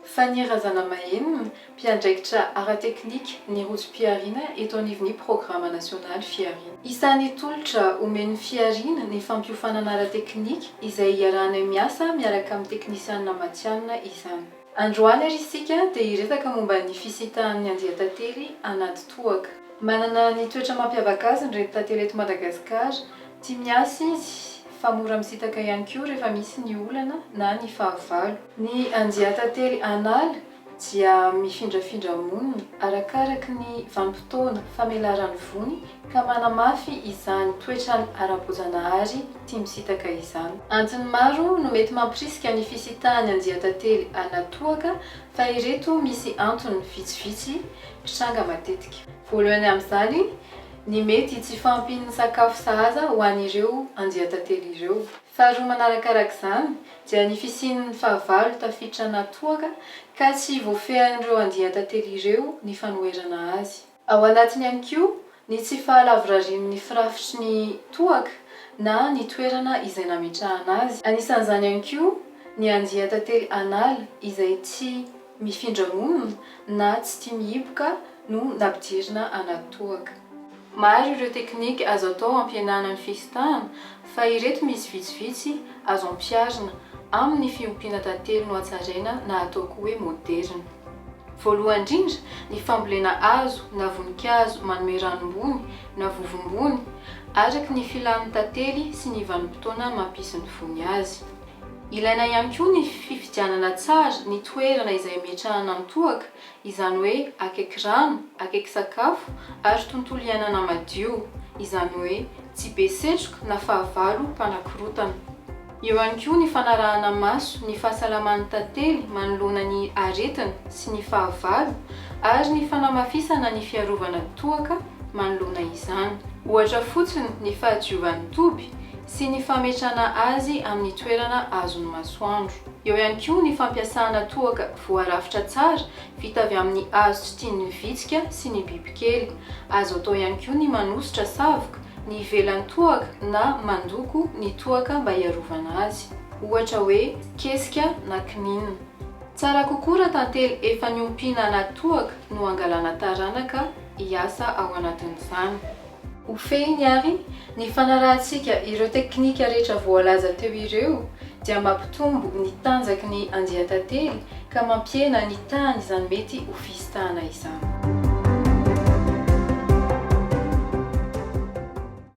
Fanny Razanamahenina, mpiandraikitra ara-teknika ny rojom-pihariana eto anivon'ny Programa Nasionaly Fihariana. Isan'ny tolotra omen'ny Fihariana ny fampiofanana ara-teknika izay iarahanay miasa miaraka amin'ny teknisianina matihanina izany. Androany ary isika dia hiresaka momba ny fisintahan'ny andian-tantely anaty toaka. Manana ny toetra mampiavaka azy ny renin-tantely eto Madagasikara. Tia miasa izy fa mora misintaka ihany koa rehefa misy ny olana na ny fahavalo. Ny andian-tantely an'ala dia mifindrafindra monina arakaraky ny vanim-potoana famelaran'ny vony ka manamafy izany toetrany ara-boajanahary tia misintaka izany. Antony maro no mety mampirisika ny fisintahany andian-tantely anatohaka fa ireto misy antony vitsivitsy mpitranga matetika. Voalohany amin'izany ny mety tsy fahampian'ny sakafo sahaza ho an'ireo andian-tantely ireo. Faharoa manarakarak'izany dia ny fisian'ny fahavalo tafiditra anaty toaka ka tsy voafehin'ireo andian-tantely ireo ny fanoherana azy. Ao anatiny ihany koa ny tsy fahalavorarian'ny firafitry ny toaka na ny toerana izay nametrahana azy. Anisan'izany ihany koa ny andian-tantely an'ala izay tsy mifindra monina na tsy tia mihiboka no nampidirina anaty toaka. Maro ireo teknika azo atao hampihenana ny fisintahana fa ireto misy vitsivitsy azo ampiharina amin'ny fiompiana tantely nohatsaraina na atao koa hoe moderina. Voalohany indrindra ny fambolena hazo na voninkazo manome ranombony na vovombony araka ny filan'ny tantely sy ny vanim-potoana mampisy ny vony azy. Ilaina ihany koa ny fifidianana tsara ny toerana izay ametrahana ny toaka, izany hoe akaiky rano, akaiky sakafo ary tontolo iainana madio, izany hoe tsy be setroka na fahavalo mpanakorotana. Eo ihany koa ny fanarahana maso ny fahasalaman'ny tantely manoloana ny aretina sy ny fahavalo ary ny fanamafisana ny fiarovana toaka manoloana izany. Ohatra fotsiny ny fahadiovan'ny toby sy ny fametrana azy amin'ny toerana azon'ny masoandro. Eo ihany koa ny fampiasana toaka voarafitra tsara vita avy amin'ny hazo tsy tian'ny vitsika sy ny bibikely. Azo atao ihany koa ny manosotra savoka ny ivelan'ny toaka na mandoko ny toaka mba hiarovana azy. Ohatra hoe kesika na kininina. Tsara kokoa raha tantely efa niompiana anaty toaka no angalana taranaka hiasa ao anatin'izany. Ho fehiny ary, ny fanarahantsika ireo teknika rehetra voalaza teo ireo dia mampitombo ny tanjaky ny andian-tantely ka mampihena ny tahan'izany mety ho fisintahana izany.